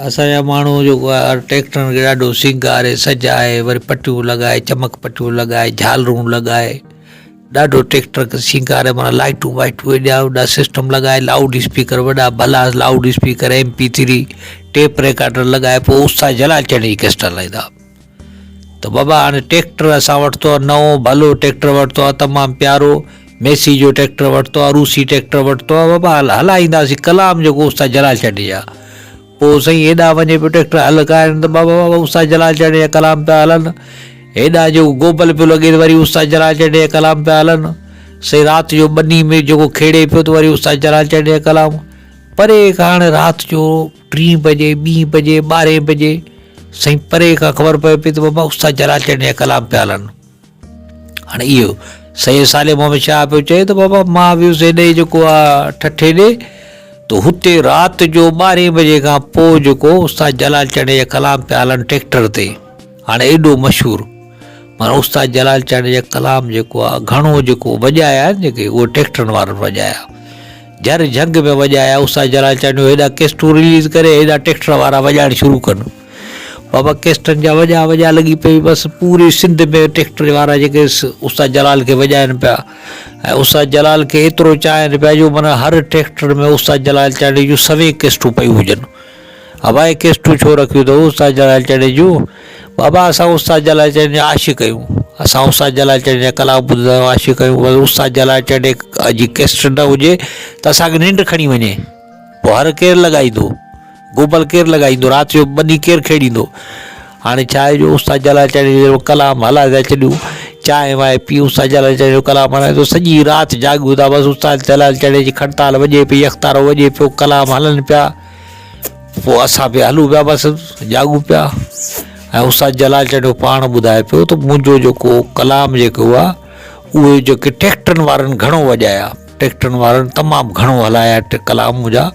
اسان جا ماڻهو جيڪو آهي ٽريڪٽرن کي ڏاڍو سينگاري سجائي وري پٽيون لڳائي چمڪ پٽيون لڳائي جهالرون لڳائي ڏاڍو ٽريڪٽر کي سينگاري معنيٰ لائٽون وائٽون ايڏا وڏا سسٽم لڳائي لائوڊ اسپيڪر وڏا ڀلا loud speaker M P three tape recorder لڳائي پوء استاد جلال چنڙ جي ڪيسٽ هلائيندا ته بابا هاڻي ٽريڪٽر اسان ورتو آهي نئون ڀلو ٽريڪٽر ورتو آهي تمام پيارو ميسي جو ٽريڪٽر ورتو آهي روسي ٽريڪٽر ورتو آهي بابا هلائينداسين ڪلام جيڪو استاد جلال چنڙ جا پوء سائين هيڏانهن وڃي پيو ٽريڪٽر هل ڪارين ته بابا بابا استاد جلال چنڙ جا ڪلام پيا هلن هيڏانهن جيڪو گوبل پيو لڳي ته وري استاد جلال چنڙ جا ڪلام پيا هلن سائين رات جو ٻني ۾ جيڪو کيڙي پيو ته وري استاد جلال چنڙ جا ڪلام پري کان هاڻي رات جو ٽين بجي ٻين بجي ٻارهين بجي سائين پري کان خبر پئي پئي ته بابا استاد جلال چنڙ جا ڪلام پيا هلن. هاڻي اهو سيد صالح محمد شاهه پيو چئي ته بابا مان ويس هيڏي جيڪو آ ٺٽي ڏي ته هتي رات جو ٻارهين بجي کان پوء جيڪو استاد جلال چنڙ جا ڪلام پيا هلن ٽريڪٽر تي. هاڻي ايڏو مشهور معنيٰ استاد جلال چانڊيي جا ڪلام جيڪو آ گهڻو جيڪو وڄايا آهن جيڪي اهي ٽريڪٽرن وارن وڄايا جھر جھنگ ۾ وڄايا استاد جلال چانڊيو هيڏا ڪيسٽون رليز ڪري هيڏا ٽريڪٽر وارا وڄائڻ شروع ڪن بابا ڪيسٽن جا وڄا وڄا لڳي پئي بس پوري سنڌ ۾ ٽريڪٽر وارا جيڪي استاد جلال کي وڄائن پيا ۽ استاد جلال کي ايترو چاهين پيا جو معنيٰ هر ٽريڪٽر ۾ استاد جلال چانڊيي جون سوين ڪيسٽون پيون هجن ابا اهي ڪيسٽون ڇو رکيون اٿو استاد جلال چنڙي جون؟ بابا اسان استاد جلال چنڙي جا عاشق آهيون. اسان استاد جلال چنڙي جا ڪلام ٻڌندا آهيون عاشق آهيون. بس استاد جلال چنڙي جي ڪيسٽ نه هجي ته اسان کي ننڊ کڻي وڃي. پوء هر ڪير لڳائيندو؟ گوبل ڪير لڳائيندو؟ رات جو ٻني ڪير کيڙيندو؟ هاڻي ڇا آهي جو استاد جلال چنڙي جو ڪلام هلائي ٿا ڇڏيون. چانهه وانهه پي استاد جلال چنڙي جو ڪلام هلائي ٿو سڄي رات جاڳيون ٿا بس استاد جلال چنڙي جي کڙتال وڄي پئي يڪتارو وڄي پيو ڪلام هلن پيا. پوء اسان به هلون پيا بس جاڳون پيا ۽ استاد جلال چنڊيو پاڻ ٻڌائي پيو ته منهنجو جيڪو ڪلام جيڪو آ اهي جيڪي ٽريڪٽرن وارن گهڻو وڄايا ٽريڪٽرن وارن تمام گهڻو هلايا ڪلام منهنجا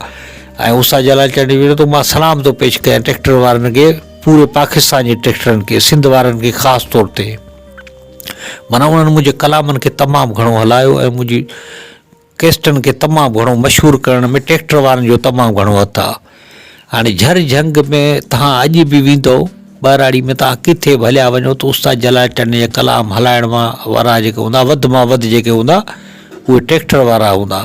۽ استاد جلال چنڊيو چيو ته مان سلام ٿو پيش ڪيان ٽريڪٽر وارن کي پوري پاڪستان جي ٽريڪٽرن کي سنڌ وارن کي خاص طور تي معنيٰ انهن منهنجي ڪلامن کي تمام گهڻو هلايو ۽ منهنجي ڪيسٽن کي تمام گهڻو مشهور ڪرڻ ۾ ٽريڪٽر وارن جو تمام گهڻو هٿ آ. هاڻي جھر جھنگ ۾ توهان اڄ به ويندؤ ٻهراڙي ۾ توهان ڪٿي به هليا وڃو ته استاد جلال چنڙ جا ڪلام هلائڻ وارا جيڪي هوندا وڌ مان وڌ جيڪي هوندا اهي ٽريڪٽر وارا هوندا.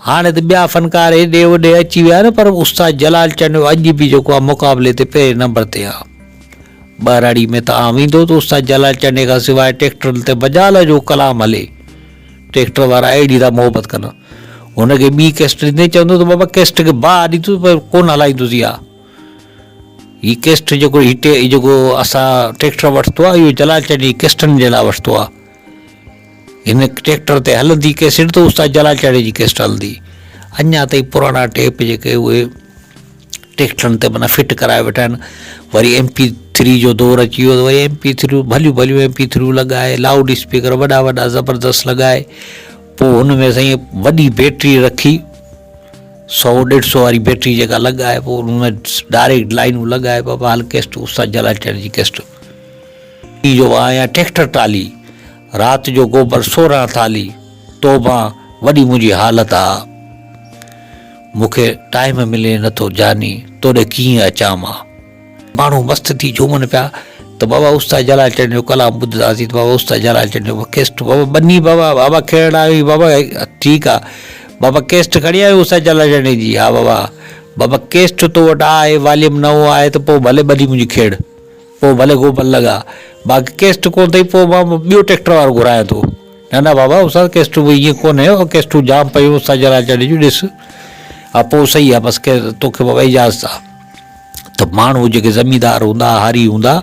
هاڻي ته ٻيا فنڪار هيڏي هوڏي اچي ويا آهن پر استاد جلال چنڙ اڄ به جيڪو آ مقابلي تي پهرين نمبر تي آ. ٻهراڙي ۾ توهان ويندو ته استاد جلال چنڙ کان سواء ٽريڪٽرن تي مجال جو ڪلام هلي. ٽريڪٽر وارا اهڙي ٿا محبت ڪن. هن کي ٻي ڪيسٽ ڏيندي چوندو ته بابا ڪيسٽ کي باهه ڏيندس پر ڪونه هلائيندس اها. هي ڪيسٽ جيڪو هي جيڪو اسان ٽريڪٽر وٺتو آهي اهو جلال چنڊ جي ڪيسٽن جي لاء وٺتو آهي. هن ٽريڪٽر تي هلندي ڪيسٽ ته استاد جلال چنڊ جي ڪيسٽ هلندي. اڃا تائين پراڻا ٽيپ جيڪي اهي ٽريڪٽرن تي معنيٰ فٽ ڪرائي ويٺا آهن. وري ايم پي ٿري جو دور اچي ويو ته وري ايم پي ٿريون ڀليون ڀليون ايم پي ٿريون لڳائي لائوڊ اسپيڪر وڏا وڏا زبردست لڳائي پوء ان ۾ سائين وڏي بيٽري رکي سو ڏيڍ سو واري بيٽري جيڪا لڳائي پوء ان ۾ ڊائريڪٽ لائنون لڳائي بابا هل ڪيسٽ استاد جلال چنڙ جي ڪيسٽ جو آهيان ٽريڪٽر ٽالي رات جو گوبر سورهن ٿالهي توبان وڏي منهنجي حالت آ. مون کي ٽائيم ملي نه ٿو جاني توڏي ڪيئن اچان مان. ماڻهو مست ٿي جهومن پيا ته بابا استاد جلال چنڊ جو ڪلام ٻڌنداسين ته بابا استاد جلال چنڊ جو ڪيسٽ بابا ٻني بابا بابا کيڙڻ آيو آهين بابا ٺيڪ آ بابا ڪيسٽ کڻي آيو استاد جلال چنڊ جي ها بابا بابا ڪيسٽ تو وٽ آهي واليم نئون آهي ته پوء ڀلي ٻڌي منهنجي کيڙ پوء ڀلي گوبل لڳا باقي ڪيسٽ ڪونه اٿئي پوء مان ٻيو ٽريڪٽر وارو گهرايان ٿو. نه نه بابا استاد ڪيسٽون به ائين ڪونهي اهي ڪيسٽون جام پيون استاد جلال چنڊ جون ڏس ها پوء صحيح آ بس توکي بابا اجازت آ ته ماڻهو جيڪي زميندار هوندا هاري هوندا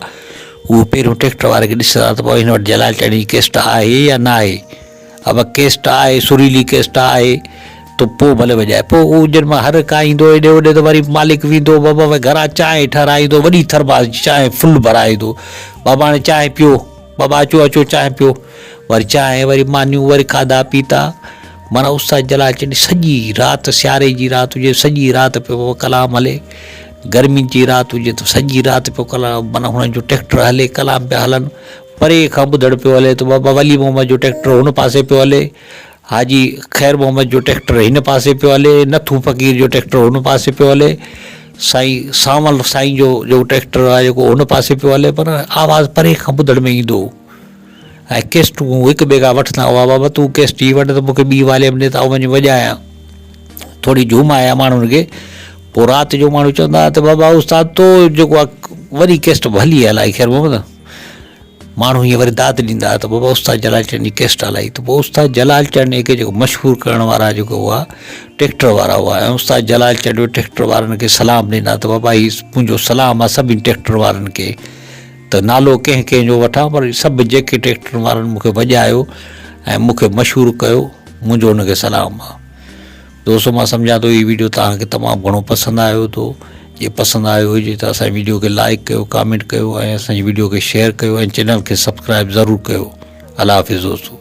اهي پهريون ٽريڪٽر واري کي ڏسندا ته بابا هن وٽ جلال چنڊ جي ڪيسٽ آهي يا نه آهي ابا ڪيسٽ آهي سريلي ڪيسٽ آهي ته پوء ڀلي وڄائي پوء اهو جن مان هر ڪا ايندو هيڏي هوڏي ته وري مالڪ ويندو بابا گهران چانهه ٺهرائيندو وڏي ٿرماس جي چانهه فل ڀرائيندو بابا هاڻي چانهه پيو بابا اچو اچو چانهه پيو. وري چانهه وري مانيون وري کاڌا پيتا. معنيٰ استاد جلال چنڊ سڄي رات سياري جي رات هجي سڄي رات پيو ڪلام هلي. گرمين جي رات هجي ته سڄي رات پيو ڪلام معنيٰ هنن جو ٽريڪٽر هلي ڪلام پيا هلن. پري کان ٻڌڻ پيو هلي ته بابا ولي محمد جو ٽريڪٽر هن پاسي پيو هلي. حاجي خير محمد جو ٽريڪٽر هن پاسي پيو هلي، نٿو فقير جو ٽريڪٽر هن پاسي پيو هلي. سائين سانول سائين جو جيڪو ٽريڪٽر آهي جيڪو ان پاسي پيو هلي پر آواز پري کان ٻڌڻ ۾ ايندو هو ۽ ڪيسٽون هڪ ٻئي کان وٺندا هئا بابا تون ڪيسٽ هي وٺ ته مون کي ٻي واليم ڏي ته آئون وڃي وڄايان ٿوري جھوم آيا ماڻهن کي پوء رات جو ماڻهو چوندا هئا ته بابا استاد تو جيڪو آهي وري ڪيسٽ ڀلي هلائي خير محمد ماڻهو ائين وري داد ڏيندا هئا ته بابا استاد جلال چنڙ جي ڪيسٽ هلائي ته پوء استاد جلال چنڙ کي جيڪو مشهور ڪرڻ وارا جيڪو هئا ٽريڪٽر وارا هئا ۽ استاد جلال چنڙ ٽريڪٽر وارن کي سلام ڏيندا ته بابا هي منهنجو سلام آهي سڀني ٽريڪٽر وارن کي ته نالو ڪنهن ڪنهن جو وٺان پر سڀ جيڪي ٽريڪٽر وارن مون کي وڄايو ۽ مون کي مشهور ڪيو منهنجو ان کي سلام آهي دوستو مان سمجهان ٿو هي ويڊيو توهان کي تمام گهڻو پسند آيو هوندو جي پسند آيو هجي ته اسان جي ويڊيو کي لائڪ ڪيو ڪامينٽ ڪيو ۽ اسان جي ويڊيو کي شيئر ڪيو ۽ چينل کي سبسڪرائب ضرور ڪيو الله حافظ دوستو.